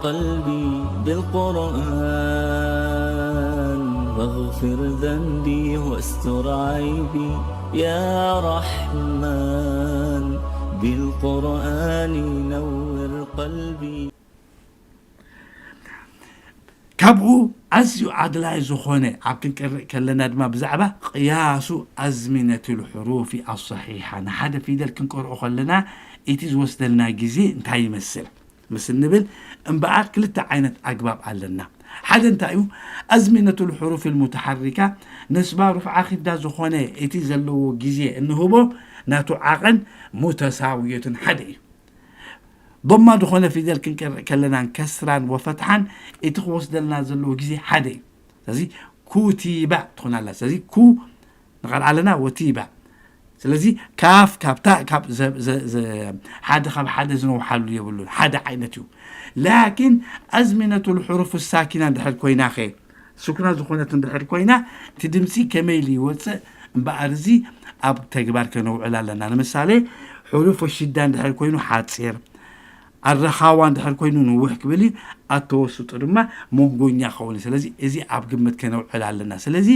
قلبي بالقرآن، واغفر ذنبي واستر عيبي. يا رحمن، بالقرآن نور قلبي. ካብኡ ኣዝዩ ኣድላይ ዝኾነ ኣብ ክንቀርእ ከለና ድማ ብዛዕባ ቅያሱ ኣዝሚነቱል ሕሩፊ ኣሰሒሓ፣ ንሓደ ፊደል ክንቀርኦ ከለና እቲ ዝወስደልና ግዜ እንታይ ይመስል ምስ እንብል እምበኣር ክልተ ዓይነት ኣግባብ ኣለና። ሓደ እንታይ እዩ? ኣዝሚነቱል ሕሩፊል ሙተሓሪካ፣ ነስባ ሩፍዓ ኺፍዳ ዝኾነ እቲ ዘለዎ ግዜ እንህቦ ናቱ ዓቐን ሙተሳውየቱን ሓደ እዩ። ዶማ ዝኾነ ፊደል ክንቀርእ ከለናን ከስራን ወፈትሓን እቲ ክወስደልና ዘለዎ ግዜ ሓደ እዩ። ስለዚ ኩቲባ ትኾን ኣላ። ስለዚ ኩ ንቐርኣ ኣለና፣ ወቲባ። ስለዚ ካፍ ካብ ታእ ካብ ዘ- ዘ- ዘ- ሓደ ካብ ሓደ ዝነውሓሉ የብሉን፣ ሓደ ዓይነት እዩ። ላኪን ኣዝሚነቱል ሕሩፍ ሳኪና እንድሕር ኮይና ኸ፣ ስኩና ዝኾነት እንድሕር ኮይና እቲ ድምፂ ከመይ ኢሉ ይወፅእ እምበኣር እዚ ኣብ ተግባር ከነውዕል ኣለና። ንምሳሌ ሕሩፍ ሽዳ እንድሕር ኮይኑ ሓፂር፣ ኣረኻዋ እንድሕር ኮይኑ ንውሕ ክብል እዩ፣ ኣተወስጡ ድማ መንጎኛ ክኸውን እዩ። ስለዚ እዚ ኣብ ግምት ከነውዕል ኣለና። ስለዚ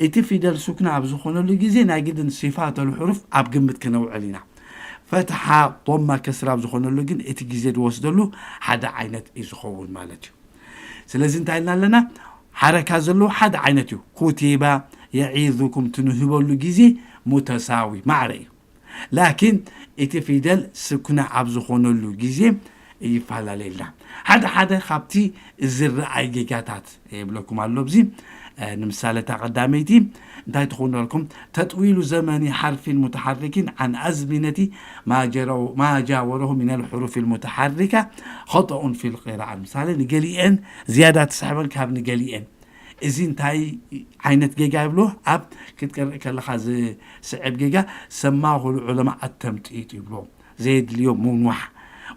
እቲ ፊደል ሱክና ኣብ ዝኾነሉ ግዜ ናይ ግድን ሲፋተል ሕሩፍ ኣብ ግምት ከነውዕል ኢና። ፈትሓ፣ ዶማ፣ ከስራ ኣብ ዝኾነሉ ግን እቲ ግዜ ዝወስደሉ ሓደ ዓይነት እዩ ዝኸውን ማለት እዩ። ስለዚ እንታይ ኢልና ኣለና? ሓረካ ዘለዎ ሓደ ዓይነት እዩ። ኩቲባ፣ የዒዙኩም፣ ትንህበሉ ግዜ ሙተሳዊ ማዕረ እዩ። ላኪን እቲ ፊደል ስኩና ኣብ ዝኾነሉ ግዜ ይፈላለየልና። ሓደ ሓደ ካብቲ ዝረኣይ ጌጋታት ይብለኩም ኣሎ። ኣብዚ ንምሳሌ እታ ቀዳመይቲ እንታይ ትኾነልኩም? ተጥዊሉ ዘመኒ ሓርፊን ሙተሓርኪን ዓን ኣዝሚነቲ ማ ጀረው- ማ ጃወረሁ ሚነል ሕሩፊል ሙተሓሪካ ኸጠኡን ፊል ቂራዓ። ምሳሌ ንገሊአን ዝያዳ ትስሕበን ካብ ንገሊአን። እዚ እንታይ ዓይነት ጌጋ ይብሎ? ኣብ ክትቀርእ ከለኻ ዝስዕብ ጌጋ ሰማሁል ዑለማ ኣተምጢጥ ይብሎ። ዘየድልዮ ምውንዋሕ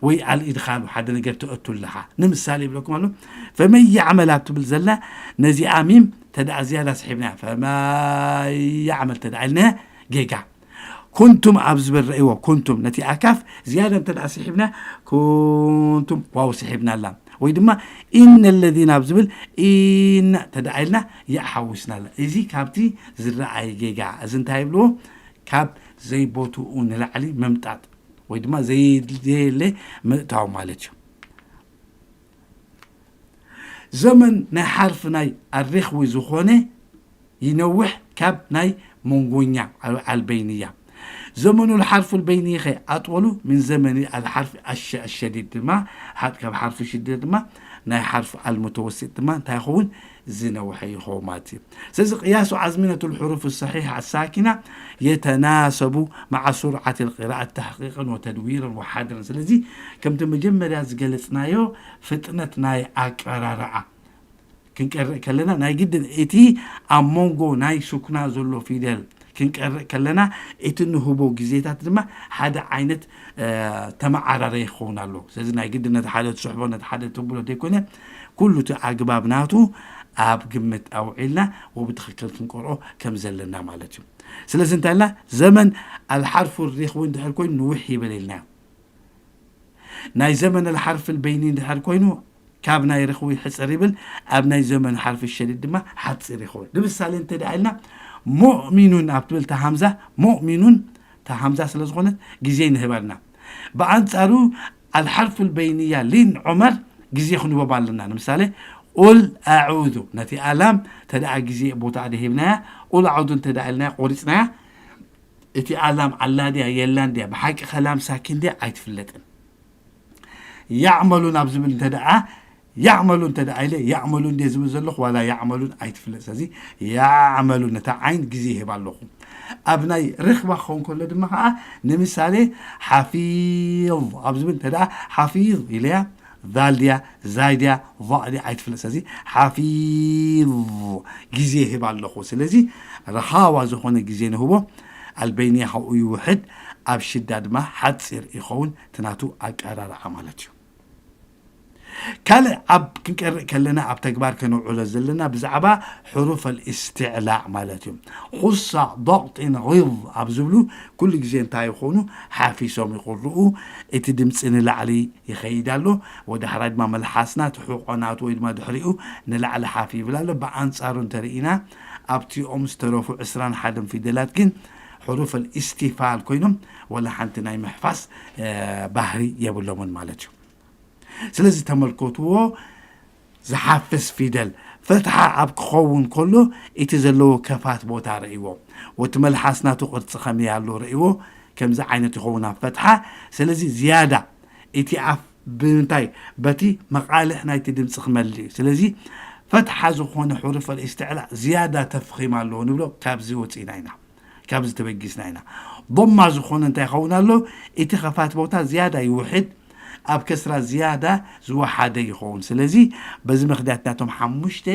ወይ ኣልኢድኻሉ ሓደ ነገር ትእቱ ኣለኻ። ንምሳሌ ይብለኩም ኣሎ፣ ፈመን ያዕመል ኣብ ትብል ዘላ ነዚኣ ሚም ተደኣ ዝያዳ ስሒብና ፈመን ያዕመል ተደኣ ኢልና ጌጋ። ኩንቱም ኣብ ዝብል ረእይዎ፣ ኩንቱም ነቲ ኣካፍ ዝያዳ እንተ ደኣ ስሒብና ኩንቱም ዋው ስሒብና ኣላ። ወይ ድማ ኢነ ለዚና ኣብ ዝብል ኢና ተደኣ ኢልና ያእ ሓዊስና ኣላ። እዚ ካብቲ ዝረኣየ ጌጋ። እዚ እንታይ ይብልዎ? ካብ ዘይቦትኡ ንላዕሊ ምምጣጥ ወይ ድማ ዘየለ ምእታው ማለት እዩ። ዘመን ናይ ሓርፊ ናይ ኣሬኽዊ ዝኾነ ይነውሕ ካብ ናይ መንጎኛ ኣልበይንያ። ዘመኑ ልሓርፉ ልበይንይ ኸ ኣጥወሉ ምን ዘመኒ ኣልሓርፊ ኣሸዲድ ድማ ሓድ ካብ ሓርፊ ሽዲድ ድማ ናይ ሓርፊ ኣልሙተወሲጥ ድማ እንታይ ይኸውን? ዝነውሐ ይኸውን ማለት እዩ። ስለዚ ቅያሱ ዓዝሚነቱ ልሕሩፍ ሰሒሕ ኣሳኪና የተናሰቡ መዓ ሱርዓት ልቅራኣት ተሕቂቅን ወተድዊርን ወሓድርን። ስለዚ ከምቲ መጀመርያ ዝገለፅናዮ ፍጥነት ናይ ኣቀራርዓ ክንቀርእ ከለና ናይ ግድን እቲ ኣብ መንጎ ናይ ሱኩና ዘሎ ፊደል ክንቀርእ ከለና እቲ ንህቦ ግዜታት ድማ ሓደ ዓይነት ተመዓራረ ይኸውን ኣሎ። ስለዚ ናይ ግድን ነቲ ሓደ ትስሕቦ ነቲ ሓደ ትብሎ ዘይኮነ ኩሉ እቲ ኣግባብ ናቱ ኣብ ግምት ኣውዒልና ወብትኽክል ክንቀርኦ ከም ዘለና ማለት እዩ። ስለዚ እንታይ ኢልና ዘመን ኣልሓርፉ ሪኽዊ እንድሕር ኮይኑ ንውሕ ይበል ኢልና ናይ ዘመን ኣልሓርፍ ልበይኒ እንድሕር ኮይኑ ካብ ናይ ርኽዊ ሕፅር ይብል፣ ኣብ ናይ ዘመን ሓርፍ ሸዲድ ድማ ሓፂር ይኸውን። ንምሳሌ እንተ ደኣ ኢልና ሙእሚኑን ኣብ ትብል እታ ሃምዛ ሙእሚኑን እታ ሃምዛ ስለ ዝኾነት ግዜ ንህበልና። ብኣንፃሩ ኣልሓርፍ ልበይንያ ሊን ዑመር ግዜ ክንህቦም ኣለና። ንምሳሌ ቁል ኣዑዙ ነቲ ኣላም እንተ ደኣ ግዜ ቦታ ደሂብናያ ቁል ኣዑዙ እንተ ደኣ ኢልናያ ቆሪፅናያ እቲ ኣላም ኣላ ድያ የላን ድያ ብሓቂ ከላም ሳኪን ድያ ኣይትፍለጥን። ያዕመሉን ኣብ ዝብል እንተ ደኣ ያዕመሉ እንተ ደኣ ኢለ ያዕመሉ እንደ ዝብል ዘለኹ ዋላ ያዕመሉን ኣይትፍለጥ። ስለዚ ያዕመሉ ነታ ዓይን ግዜ ይህብ ኣለኹ። ኣብ ናይ ርኽባ ክኸውን ከሎ ድማ ከዓ ንምሳሌ ሓፊዝ ኣብ ዝብል እንተ ደኣ ሓፊዝ ኢለያ ዛል ድያ ዛይ ድያ ቫእ ድያ ኣይትፍለጥ። ስለዚ ሓፊዝ ግዜ ይህብ ኣለኹ። ስለዚ ረኻዋ ዝኾነ ግዜ ንህቦ ኣልበይንያ ካብኡ ይውሕድ ኣብ ሽዳ ድማ ሓፂር ይኸውን ትናቱ ኣቀራርዓ ማለት እዩ። ካልእ ኣብ ክንቀርእ ከለና ኣብ ተግባር ከነውዕሎ ዘለና ብዛዕባ ሕሩፍ ኣልእስትዕላእ ማለት እዩ። ኹሳ ዶቅጢን ሪዝ ኣብ ዝብሉ ኩሉ ግዜ እንታይ ይኾኑ ሓፊሶም ይቕርኡ። እቲ ድምፂ ንላዕሊ ይኸይድ ኣሎ። ወደ ሓራይ ድማ መልሓስና ትሑቆ ናቱ ወይ ድማ ድሕሪኡ ንላዕሊ ሓፍ ይብል ኣሎ። ብኣንፃሩ እንተርኢና ኣብቲኦም ዝተረፉ ዕስራን ሓደን ፊደላት ግን ሕሩፍ ኣልእስቲፋል ኮይኖም ወላ ሓንቲ ናይ ምሕፋስ ባህሪ የብሎምን ማለት እዩ። ስለዚ ተመልከትዎ፣ ዝሓፍስ ፊደል ፈትሓ ኣብ ክኸውን ከሎ እቲ ዘለዎ ከፋት ቦታ ርእይዎ። ወቲ መልሓስ ናቱ ቅርፂ ከመይ ኣሎ ርእይዎ። ከምዚ ዓይነት ይኸውን ኣብ ፈትሓ። ስለዚ ዝያዳ እቲ ኣፍ ብምንታይ በቲ መቓልሕ ናይቲ ድምፂ ክመልእ እዩ። ስለዚ ፈትሓ ዝኾነ ሕሩፍ ኣልእስትዕላእ ዝያዳ ተፍኺም ኣለዎ ንብሎ ካብዚ ወፂእና ኢና። ካብዚ ተበጊስና ኢና። ዶማ ዝኾነ እንታይ ይኸውን ኣሎ? እቲ ከፋት ቦታ ዝያዳ ይውሕድ፣ ኣብ ከስራ ዝያዳ ዝወሓደ ይኸውን። ስለዚ በዚ ምኽንያት ናቶም ሓሙሽተ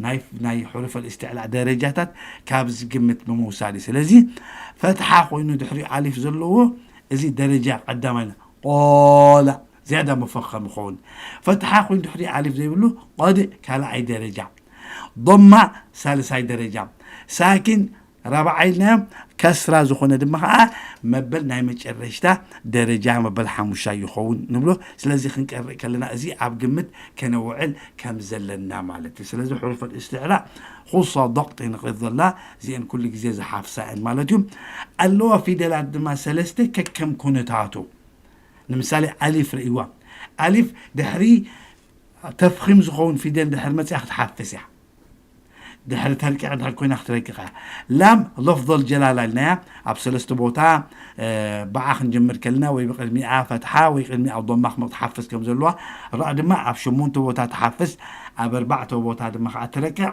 ናይ ናይ ሕሩፍ ኣልእስትዕላእ ደረጃታት ካብዚ ግምት ብምውሳድ እዩ። ስለዚ ፈትሓ ኮይኑ ድሕሪ ኣሊፍ ዘለዎ እዚ ደረጃ ቀዳማይ ቆላ ዝያዳ መፈኸም ይኸውን። ፈትሓ ኮይኑ ድሕሪ ኣሊፍ ዘይብሉ ቀድእ ካልኣይ ደረጃ፣ ዶማ ሳልሳይ ደረጃ፣ ሳኪን ራብዓይ ኢልናዮ፣ ከስራ ዝኾነ ድማ ከዓ መበል ናይ መጨረሽታ ደረጃ መበል ሓሙሻይ ይኸውን ንብሎ። ስለዚ ክንቀርእ ከለና እዚ ኣብ ግምት ከነውዕል ከም ዘለና ማለት እዩ። ስለዚ ሕሩፍ ኣልእስትዕላእ ኹሳ ዶቅጢን ሪዝ ዘላ እዚአን ኩሉ ግዜ ዝሓፍሳ እየን ማለት እዩ። ኣለዋ ፊደላት ድማ ሰለስተ ከከም ኩነታቱ። ንምሳሌ ኣሊፍ ርእይዋ። ኣሊፍ ድሕሪ ተፍኺም ዝኸውን ፊደል ድሕሪ መፅያ ክትሓፍስ እያ። ድሕሪ ተርቂዕ ድሕሪ ኮይና ክትረቅቕ እያ። ላም ለፍዞል ጀላላ ኢልናያ ኣብ ሰለስተ ቦታ ብዓ ክንጅምር ከልና ወይ ብቅድሚኣ ፈትሓ ወይ ቅድሚኣ ዶማ ክትሓፍስ ከም ዘለዋ። ራእ ድማ ኣብ ሸሞንተ ቦታ ትሓፍስ፣ ኣብ ኣርባዕተ ቦታ ድማ ከዓ ትረቅዕ፣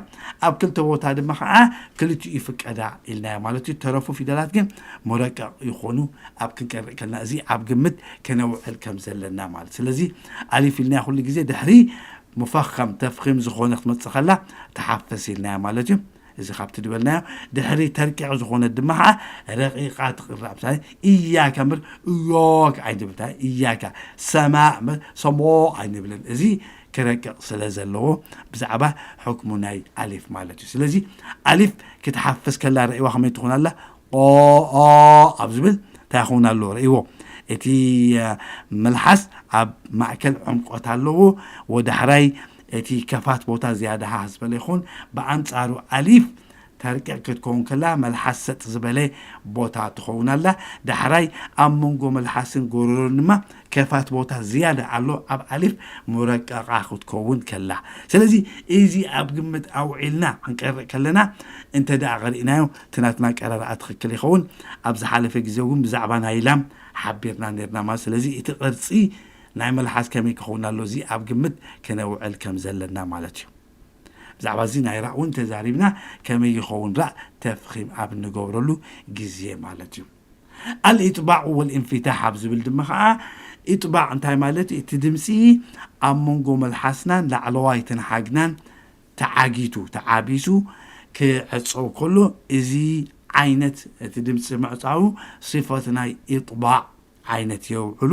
ኣብ ክልተ ቦታ ድማ ከዓ ክልቲኡ ይፍቀዳ ኢልናያ ማለት እዩ። ተረፉ ፊደላት ግን ሙረቀቕ ይኾኑ። ኣብ ክንቀርእ ከልና እዚ ኣብ ግምት ከነውዕል ከም ዘለና ማለት። ስለዚ ኣሊፍ ኢልናያ ኩሉ ግዜ ድሕሪ ሙፈኸም ተፍኺም ዝኾነ ክትመፅእ ከላ ትሓፍስ ኢልናያ ማለት እዩ። እዚ ካብቲ ዝበልናዮ ድሕሪ ተርቂዕ ዝኾነ ድማ ከዓ ረቂቓ ትቕራእ። ምሳሌ እያከ ምር እዮክ ኣይንብል፣ እንታይ እያከ ሰማእ ምር ሰሞ ኣይንብልን። እዚ ክረቅቕ ስለ ዘለዎ ብዛዕባ ሕክሙ ናይ ኣሊፍ ማለት እዩ። ስለዚ ኣሊፍ ክትሓፍስ ከላ ርእይዋ ከመይ ትኾን ኣላ? ኦኦ ኣብ ዝብል እንታይ ይኸውን ኣሎ ርእይዎ። እቲ መልሓስ ኣብ ማእከል ዕምቆት ኣለዎ። ወዳሕራይ እቲ ከፋት ቦታ ዝያዳ ሃህ ዝበለ ይኹን። ብኣንጻሩ ኣሊፍ ተርቂቕ ክትከውን ከላ መልሓስ ሰጥ ዝበለ ቦታ ትኸውን ኣላ። ዳሕራይ ኣብ መንጎ መልሓስን ጎረሮን ድማ ከፋት ቦታ ዝያዳ ኣሎ። ኣብ ኣሊፍ ሙረቀቓ ክትከውን ከላ። ስለዚ እዚ ኣብ ግምት ኣውዒልና ክንቀርእ ከለና እንተ ደኣ ቐሪእናዮ እቲ ናትና ቀረርኣ ትኽክል ይኸውን። ኣብ ዝሓለፈ ግዜ እውን ብዛዕባ ናይ ላም ሓቢርና ነርና ማለት። ስለዚ እቲ ቅርጺ ናይ መልሓስ ከመይ ክኸውን ኣሎ እዚ ኣብ ግምት ከነውዕል ከም ዘለና ማለት እዩ። ብዛዕባ እዚ ናይ ራእ እውን ተዛሪብና ከመይ ይኸውን ራእ ተፍኺም ኣብ እንገብረሉ ግዜ ማለት እዩ። ኣልኢጥባዕ ወልእንፊታሕ ኣብ ዝብል ድማ ከዓ ኢጥባዕ እንታይ ማለት እዩ? እቲ ድምፂ ኣብ መንጎ መልሓስናን ላዕለዋይ ትንሓግናን ተዓጊቱ ተዓቢሱ ክዕፀው ከሎ እዚ ዓይነት እቲ ድምፂ ምዕፃው ስፈት ናይ ኢጥባዕ ዓይነት የውዕሉ።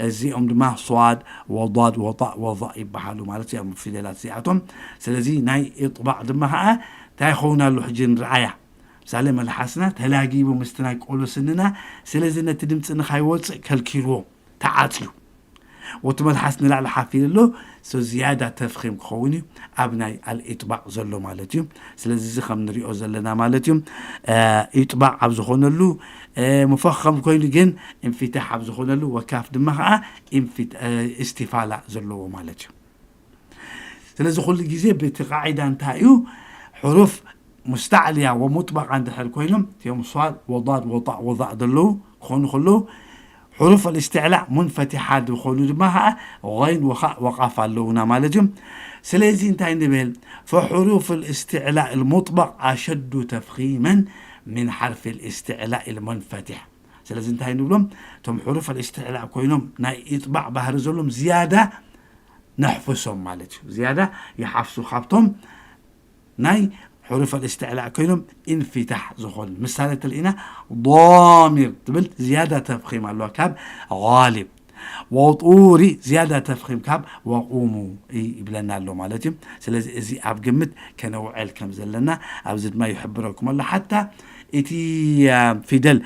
እዚኦም ድማ ሷድ ወዳድ ወጣእ ወዛእ ይበሃሉ ማለት እዮም ፊደላት እዚኣቶም። ስለዚ ናይ ኢጥባዕ ድማ ከዓ እንታይ ይኸውን ኣሎ ሕጂ ንረኣያ። ምሳሌ መልሓስና ተላጊቡ ምስቲ ናይ ቆሎ ስንና፣ ስለዚ ነቲ ድምፂ ንካይወፅእ ከልኪልዎ ተዓፅዩ። ወቲ መልሓስ ንላዕሊ ሓፊሉ ኣሎ። ሶ ዝያዳ ተፍኺም ክኸውን እዩ ኣብ ናይ ኣልኢጥባዕ ዘሎ ማለት እዩ። ስለዚ እዚ ከም ንሪኦ ዘለና ማለት እዩ። ኢጥባዕ ኣብ ዝኾነሉ ሙፈኸም ኮይኑ ግን እንፊታሕ ኣብ ዝኾነሉ ወካፍ ድማ ከዓ ኢስቲፋላ ዘለዎ ማለት እዩ። ስለዚ ኩሉ ግዜ ብቲ ቃዒዳ እንታይ እዩ? ሕሩፍ ሙስተዕልያ ወሙጥበቃ እንድሕር ኮይኖም እቲኦም ሷድ ወዳድ ወጣእ ወዛእ ዘለዉ ክኾኑ ከለዉ ሕሩፍ ኣልእስትዕላእ ሙንፈቲሓ ዝኾኑ ድማ ከዓ ገይን ወኻእ ወቃፍ ኣለዉና ማለት እዩ። ስለዚ እንታይ ንብል? ፈሕሩፍ ኣልእስትዕላእ ልሙጥበቅ ኣሸዱ ተፍኺመን ምን ሓርፍ ኣልእስትዕላእ ልሙንፈቲሕ። ስለዚ እንታይ ንብሎም? እቶም ሕሩፍ ኣልእስትዕላእ ኮይኖም ናይ ኢጥባዕ ባህሪ ዘሎም ዝያዳ ነሕፍሶም ማለት እዩ። ዝያዳ ይሓፍሱ ካብቶም ናይ ሕሩፍ ኣልእስትዕላእ ኮይኖም ኢንፊታሕ ዝኾኑ። ምሳሌ ተልኢና ዶሚር ትብል ዝያዳ ተፍኺም ኣለዋ ካብ ጋሊብ። ወጡሪ ዝያዳ ተፍኺም ካብ ወቁሙ ይብለና ኣሎ ማለት እዩ። ስለዚ እዚ ኣብ ግምት ከነውዕል ከም ዘለና ኣብዚ ድማ ይሕብረኩም ኣሎ። ሓታ እቲ ፊደል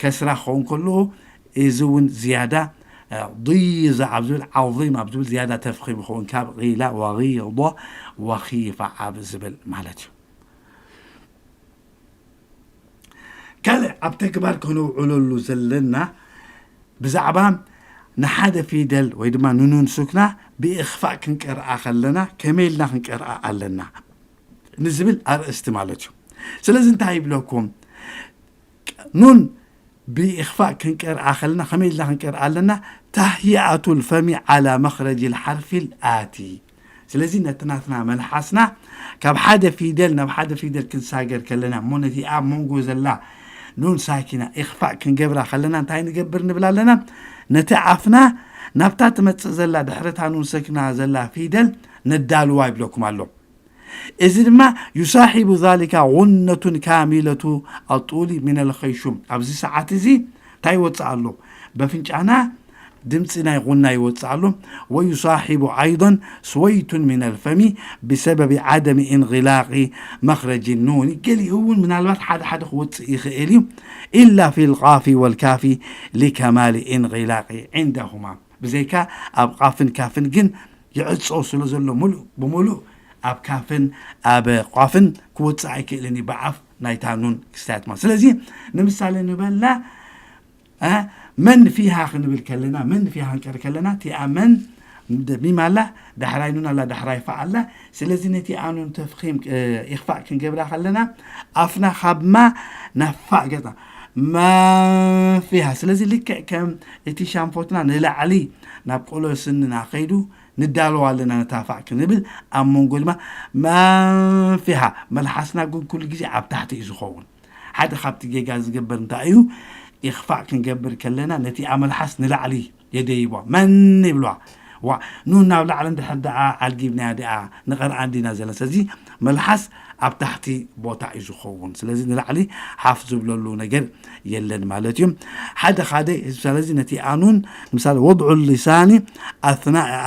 ከስራ ክኸውን ከሎ እዚ እውን ዝያዳ ضيظ ኣብ ዝብል ዓظيم ኣብ ዝብል ዝያዳ ተፍኺም ይኸውን ካብ غيلة وغيض وخيفة ኣብ ዝብል ማለት እዩ። ካልእ ኣብ ተግባር ከነውዕለሉ ዘለና ብዛዕባ ንሓደ ፊደል ወይ ድማ ንኑን ሱክና ብኢኽፋእ ክንቀርኣ ከለና ከመይ ኢልና ክንቀርኣ ኣለና ንዝብል ኣርእስቲ ማለት እዩ። ስለዚ እንታይ ይብለኩም? ኑን ብኢኽፋእ ክንቀርኣ ከለና ከመይ ኢልና ክንቀርኣ ኣለና? تهيئة الفم على مخرج الحرف الآتي። ስለዚ ነቲ ናትና መልሓስና ካብ ሓደ ፊደል ናብ ሓደ ፊደል ክንሳገር ከለና እሞ ነቲ ኣብ መንጎ ዘላ ኑን ሳኪና ኢኽፋእ ክንገብራ ከለና እንታይ ንገብር ንብል ኣለና? ነቲ ኣፍና ናብታ ትመጽእ ዘላ ድሕሪ እታ ኑን ሰኪና ዘላ ፊደል ነዳልዋ ይብለኩም ኣሎ። እዚ ድማ يصاحب ذلك غنة كاملة الطول من الخيشوم። ኣብዚ ሰዓት እዚ እንታይ ይወፅእ ኣሎ? በፍንጫና ድምፂ ናይ غنة ይወፅእ ኣሎ። ويصاحب أيضا سويت من الفم بسبب عدم انغلاق مخرج النون. ገሊኡ እውን ምናልባት ሓደ ሓደ ክወፅእ ይኽእል እዩ። إلا في القاف والكاف لكمال انغلاق عندهما። ብዘይካ ኣብ ቃፍን ካፍን ግን ይዕጾ ስለ ዘሎ ሙሉእ ብሙሉእ ኣብ ካፍን ኣብ ቋፍን ክወፅእ ኣይክእልን እዩ ብኣፍ ናይታ ኑን ክስታያት ማለት። ስለዚ ንምሳሌ ንበላ መን ፊሃ ክንብል ከለና መን ፊሃ ክንቀር ከለና እቲኣ መን ሚም ኣላ ዳሕራይ ኑን ኣላ ዳሕራይ ፋ ኣላ። ስለዚ ነቲ ኣኑን ተፍኺም ኢኽፋእ ክንገብራ ከለና ኣፍና ካብ ማ ናብ ፋእ ገፃ መን ፊሃ። ስለዚ ልክዕ ከም እቲ ሻንፎትና ንላዕሊ ናብ ቆሎ ስንና ከይዱ ንዳለዋ ኣለና ነታፋዕ ክንብል ኣብ መንጎ ድማ መን ፊሃ። መልሓስና ግን ኩሉ ግዜ ኣብ ታሕቲ እዩ ዝኸውን። ሓደ ካብቲ ጌጋ ዝግበር እንታይ እዩ? ኢኽፋእ ክንገብር ከለና ነቲ ኣመልሓስ ንላዕሊ የደይቧ መን ይብልዋ። ዋ ኑ ናብ ላዕሊ እንድሕር ደኣ ኣልጊብናያ ደኣ ንቐርኣ እንዲና ዘለና። ስለዚ መልሓስ ኣብ ታሕቲ ቦታ እዩ ዝኸውን። ስለዚ ንላዕሊ ሓፍ ዝብለሉ ነገር የለን ማለት እዩ። ሓደ ሓደ ስለዚ ነቲ ኣኑን ምሳሌ ወድዑ ሊሳኒ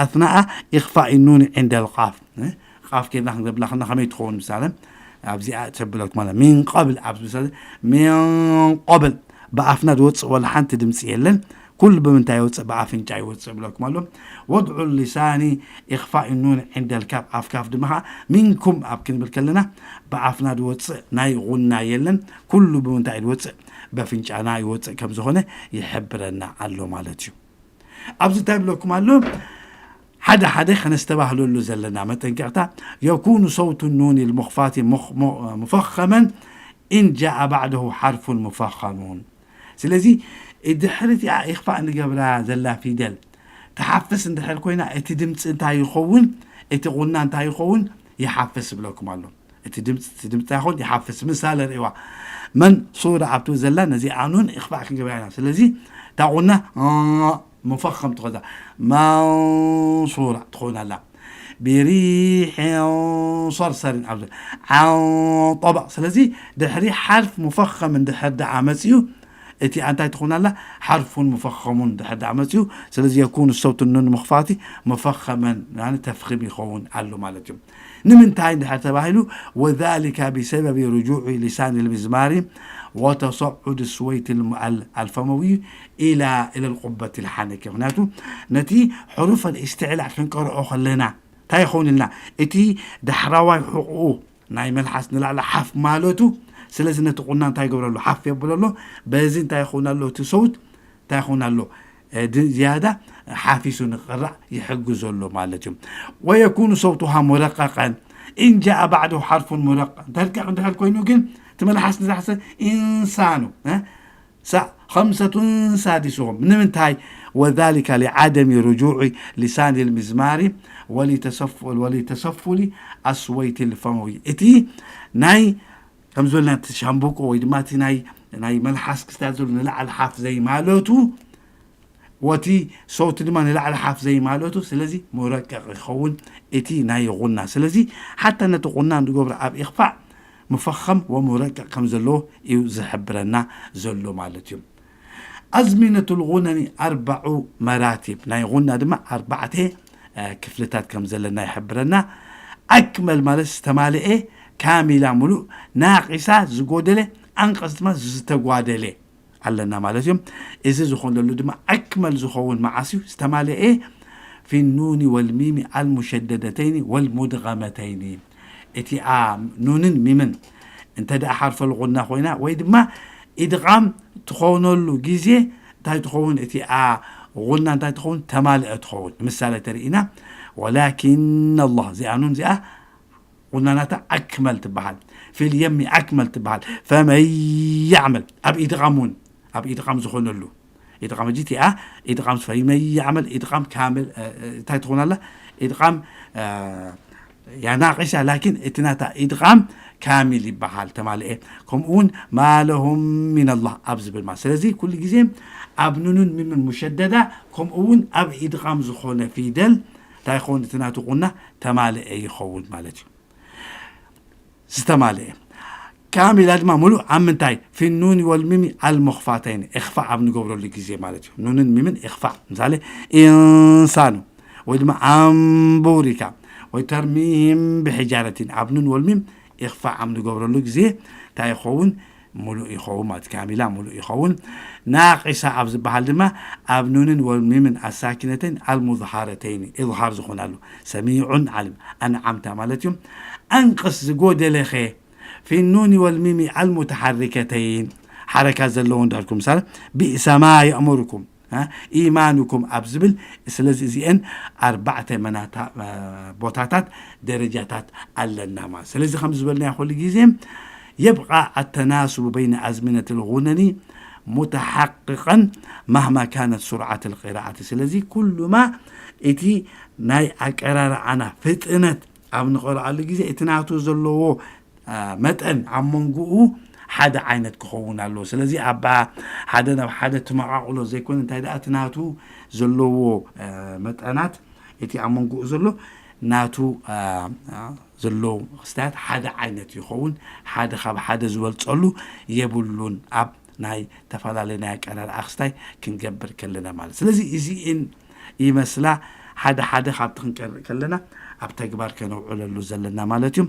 ኣትናኣ ኢኽፋኢ ኑን ዕንደ ልቃፍ ቃፍ ኬድና ክንገብላ ከና ከመይ ትኸውን ምሳሌ ኣብዚኣ ተብለኩም ኣላ ሚን ቀብል ኣብዚ ምሳሌ ሚን ቀብል ብኣፍና ዝወፅእ ወላ ሓንቲ ድምፂ የለን። ኩሉ ብምንታይ ይወፅእ? ብኣፍንጫ ይወፅእ ብለኩም ኣሎ። ወድዑ ሊሳኒ ኢኽፋኢ ኑን ዕንደ ልካፍ ኣፍካፍ ድማ ከዓ ሚንኩም ኣብ ክንብል ከለና ብኣፍና ዝወፅእ ናይ ጉና የለን። ኩሉ ብምንታይ ዝወፅእ? በፍንጫና ይወፅእ ከም ዝኾነ ይሕብረና ኣሎ ማለት እዩ። ኣብዚ እንታይ ብለኩም ኣሎ? ሓደ ሓደ ከነስተባህለሉ ዘለና መጠንቀቕታ የኩኑ ሰውቱ ኑን ልሙኽፋቲ ሙፈኸመን ኢን ጃአ ባዕደሁ ሓርፉን ሙፈኸሙን። ስለዚ ድሕሪ እቲኣ ኢኽፋእ ንገብራ ዘላ ፊደል ትሓፍስ እንድሕር ኮይና እቲ ድምፂ እንታይ ይኸውን? እቲ ቁና እንታይ ይኸውን? ይሓፍስ ብለኩም ኣሎ። እቲ ድምፂ እቲ ድምፂ እንታይ ይኸውን? ይሓፍስ። ምሳሌ ርእዋ መን ሱራ ኣብቲ ዘላ ነዚ ኣኑን ኢኽፋእ ክንገብራ ኢና። ስለዚ እታ ቁና ሙፈኸም ትኾዛ መንሱራ ትኾን ኣላ ብሪሕን ሰርሰርን ኣብ ዓንጠባ። ስለዚ ድሕሪ ሓርፍ ሙፈኸም እንድሕር ደኣ መፅዩ እቲ እንታይ ትኾን ኣላ ሓርፉን ሙፈኸሙን ድሕር ደኣ መፅዩ። ስለዚ የኩኑ ሰውቱ ኑን ሙኽፋቲ ሙፈኸመን ተፍኺም ይኸውን ኣሎ ማለት እዩ። ንምንታይ እንድሕር ተባሂሉ ወዛሊካ ብሰበቢ ርጁዕ ሊሳን ልምዝማሪ ወተሰዑድ ስወይት ኣልፈመዊ ኢላ ኢለ ልቁበት ልሓነክ ምክንያቱ ነቲ ሕሩፍ ኣልእስትዕላእ ክንቀርኦ ከለና እንታይ ይኸውን ኢልና እቲ ዳሕራዋይ ሕቑኡ ናይ መልሓስ ንላዕሊ ሓፍ ማለቱ ስለዚ ነቲ ቁና እንታይ ይገብረሉ ሓፍ የብለሎ። በዚ እንታይ ይኸውን ኣሎ እቲ ሰውት እንታይ ይኸውን ኣሎ ዝያዳ ሓፊሱ ንክቕራእ ይሕግዞ ኣሎ ማለት እዩ። ወየኩኑ ሰውቱሃ ሙረቀቀን ኢን ጃአ ባዕደሁ ሓርፉን ሙረቀቅ እንተልቀቕ እንድሕር ኮይኑ ግን እቲ መልሓስ ንዛሕሰ ኢንሳኑ ሳዕ ከምሰቱን ሳዲስሁም ንምንታይ ወዛሊካ ሊዓደሚ ርጁዕ ሊሳን ልምዝማሪ ወሊተሰፉሊ ኣስወይቲ ልፈመዊ እቲ ናይ ከም ዝበልና እቲ ሻምብቆ ወይ ድማ እቲ ናይ ናይ መልሓስ ክስታት ዘሎ ንላዕሊ ሓፍ ዘይማለቱ ወቲ ሰውቲ ድማ ንላዕሊ ሓፍ ዘይማለቱ ስለዚ ሙረቀቕ ይኸውን እቲ ናይ ጉና። ስለዚ ሓታ ነቲ ጉና ንገብሮ ኣብ ኢኽፋእ ሙፈኸም ወሙረቀቕ ከም ዘለዎ እዩ ዝሕብረና ዘሎ ማለት እዩ። ኣዝሚነቱል ጉነኒ ኣርባዑ መራቲብ፣ ናይ ጉና ድማ ኣርባዕተ ክፍልታት ከም ዘለና ይሕብረና። ኣክመል ማለት ዝተማልኤ፣ ካሚላ ምሉእ፣ ናቂሳ ዝጎደለ፣ ኣንቀስ ድማ ዝተጓደለ ኣለና ማለት እዩ። እዚ ዝኾነሉ ድማ ኣክመል ዝኸውን መዓስ እዩ? ዝተማልኤ ፊ ኑኒ ወልሚሚ ኣልሙሸደደተይኒ ወልሙድገመተይኒ። እቲኣ ኑንን ሚምን እንተ ደኣ ሓርፈል ጉና ኮይና ወይ ድማ ኢድቓም ትኾነሉ ግዜ እንታይ ትኸውን? እቲኣ ጉና እንታይ ትኸውን? ተማልአ ትኸውን። ንምሳሌ ተርኢና ወላኪን ኣላህ፣ እዚኣ ኑን እዚኣ ጉናናታ ኣክመል ትበሃል። ፊል የሚ ኣክመል ትበሃል። ፈመን ያዕመል ኣብ ኢድቓም እውን ኣብ ኢድቓም ዝኾነሉ ኢድቓም እጂ እቲኣ ኢድቓም ፈመን ያዕመል ኢድቓም ካምል እንታይ ትኾን ኣላ? ኢድቓም ያናቂሳ ላኪን እቲ ናታ ኢድቓም ካሚል ይበሃል ተማልኤ። ከምኡ እውን ማለሁም ሚነላህ ኣብ ዝብል ማለት ስለዚ ኩሉ ግዜ ኣብ ኑኑን ሚምን ሙሸደዳ ከምኡ እውን ኣብ ኢድቓም ዝኾነ ፊደል እንታይ ይኸውን? እቲ ናቱ ቁና ተማልኤ ይኸውን ማለት እዩ። ዝተማልኤ ካሚላ ድማ ሙሉእ ኣብ ምንታይ? ፊ ኑኒ ወልሚሚ ኣልሙኽፋተይን ኢኽፋእ ኣብ ንገብረሉ ግዜ ማለት እዩ። ኑንን ሚምን ኢኽፋእ ምሳሌ ኢንሳኑ ወይ ድማ ኣንቡሪካ ወይ ተርሚሂም ብሒጃረቲን ኣብ ኑን ወልሚም ኢኽፋእ ኣብ ንገብረሉ ግዜ እንታይ ይኸውን? ሙሉእ ይኸውን ማለት ካሚላ ሙሉእ ይኸውን። ናቂሳ ኣብ ዝበሃል ድማ ኣብ ኑንን ወልሚምን ኣሳኪነተይን ኣልሙዝሃረተይን ኢዝሃር ዝኾናሉ ሰሚዑን ዓሊም ኣንዓምታ ማለት እዩ። ኣንቅስ ዝጎደለኸ ፊ ኑኒ ወልሚሚ ኣልሙተሓሪከተይን ሓረካ ዘለዎ እንዳልኩም ምሳሌ ቢእሰማ የእሙርኩም ኢማኑኩም ኣብ ዝብል ስለዚ እዚአን ኣርባዕተ መናታ ቦታታት ደረጃታት ኣለና ማለት ስለዚ ከም ዝበልና ኩሉ ግዜ يبقى التناسب بين أزمنة الغنن متحققا مهما كانت سرعة القراءة ስለዚ ኩሉማ እቲ ናይ ኣቀራርዓና ፍጥነት ኣብ ንቐርኣሉ ግዜ እቲ ናቱ ዘለዎ መጠን ኣብ መንጎኡ ሓደ ዓይነት ክኸውን ኣለዎ። ስለዚ ኣብ ሓደ ናብ ሓደ ትመቓቕሎ ዘይኮነ እንታይ ደኣ እቲ ናቱ ዘለዎ መጠናት እቲ ኣብ መንጎኡ ዘሎ ናቱ ዘለዎ ክስታያት ሓደ ዓይነት ይኸውን። ሓደ ካብ ሓደ ዝበልፀሉ የብሉን ኣብ ናይ ተፈላለየ ናይ ኣቀራርዓ ክስታይ ክንገብር ከለና ማለት ስለዚ እዚእን ይመስላ ሓደ ሓደ ካብቲ ክንቀርእ ከለና ኣብ ተግባር ከነውዕለሉ ዘለና ማለት እዩ።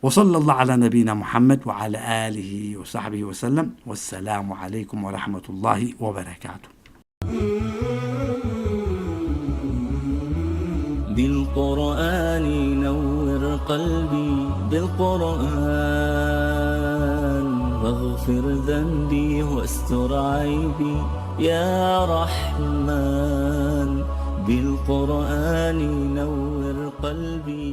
وصلى الله على نبينا محمد وعلى آله وصحبه وسلم والسلام عليكم ورحمة الله وبركاته. بالقرآن نور قلبي بالقرآن واغفر ذنبي واستر عيبي يا رحمن بالقرآن نور قلبي